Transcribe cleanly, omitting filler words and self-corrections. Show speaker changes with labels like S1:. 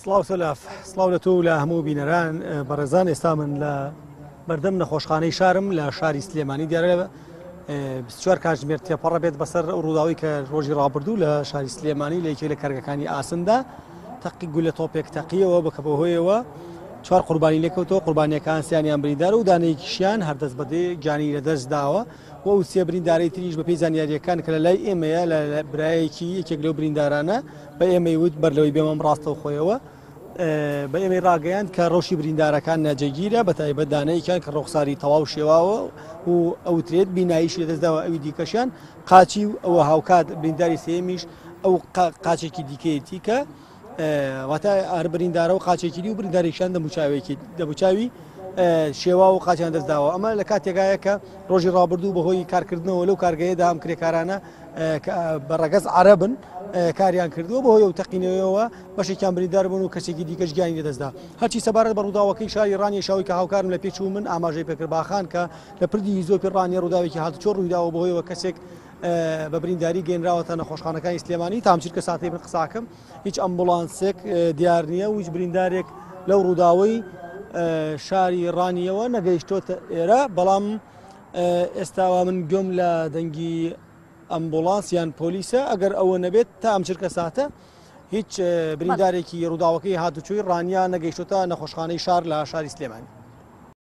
S1: سڵاو سەلاف سڵاو لە تۆ و لە هەموو بینەران بەڕێزان ئێستا من لە بەردەم نەخۆشخانەی شارم لە شاری سلێمانی دیارە 24 کاتژمێر تێپەڕە بێت بەسەر ئەو ڕووداوی کە ڕۆژی ڕابردوو لە شاری سلێمانی لە یەکێک لە کارگەکانی ئاسندا تەقی گولە تۆپێک تەقیەوە بە کە بەهۆیەوە چوار قوربانی لێکەوتەوە قوربانیەکان سیانیان بریندار و دانەیەکیشیان هەردەست بەدێ گیانی لەدەست داوە و ئەو سێ بریندارەی تریش بەپێی زانیارییەکان کە لە لای ئێمەیە لە برایەکی یەکێک لەو بریندارانە بە ئێمەی وت بەر لەوەی بێمەم ڕاستەوخۆیەوە بە ئێمەی ڕاگەیاند کە ڕەوشی بریندارەکان ناجێگیرە بە تایبەت دانەیەکیان کە ڕوخساری تەواو شێواوە و ئەوترێت بیناییشی لەدەستداوە ئەوی دیکەشیان قاچی و ئەوە هاوکات برینداری سێیەمیش ئەو قاچێکی دیکەیەتی کە واتە هەر بریندارە و قاچێکی دی و بریندارێکیان دەموچاوێکی دەموچاوی شێوا و قاچیان دەستداوە ئەمە لە کاتێکایە کە ڕۆژی ڕابردوو بەهۆی کارکردنەوە لەو کارگەیەدا ئەم کرێکارانە بە ڕەگەز عەرەبن کاریان کردووە بەهۆی ئەو تەقینەوەیەوە بەشێکیان بریندار بوون و کەسێکی دیکەش گیانی لەدەستدا هەرچی سەبارەت بە ڕووداوەکەی شاری ڕانیە شاوی کە هاوکارم لە پێچوو من ئاماژەی پێکرد باخان کە لە پردی هیزۆپی ڕانیە ڕووداوێکی هاتوچۆ ڕوویداوە بەهۆیەوە کەسێک بە برینداری گەێنراوەتە نەخۆشخانەکانی سلێمانی تا ئەم چرکە ساتەی من قساکەم هیچ ئەمبوڵانسێک دیار نییە و هیچ بریندارێک لەو ڕووداوەی شاری ڕانیەوە نەگەیشتۆتە ئێرە بەڵام ئێستاوا من گوێم لە دەنگی ئەمبوڵانس یان پۆلیسە ئەگەر ئەوە نەبێت تا ئەم چرکە ساتە هیچ بریندارێکی ڕووداوەکەی هاتوچۆی ڕانیە نەگەیشتۆتە نەخۆشخانەی شار لە شاری سلێمانی.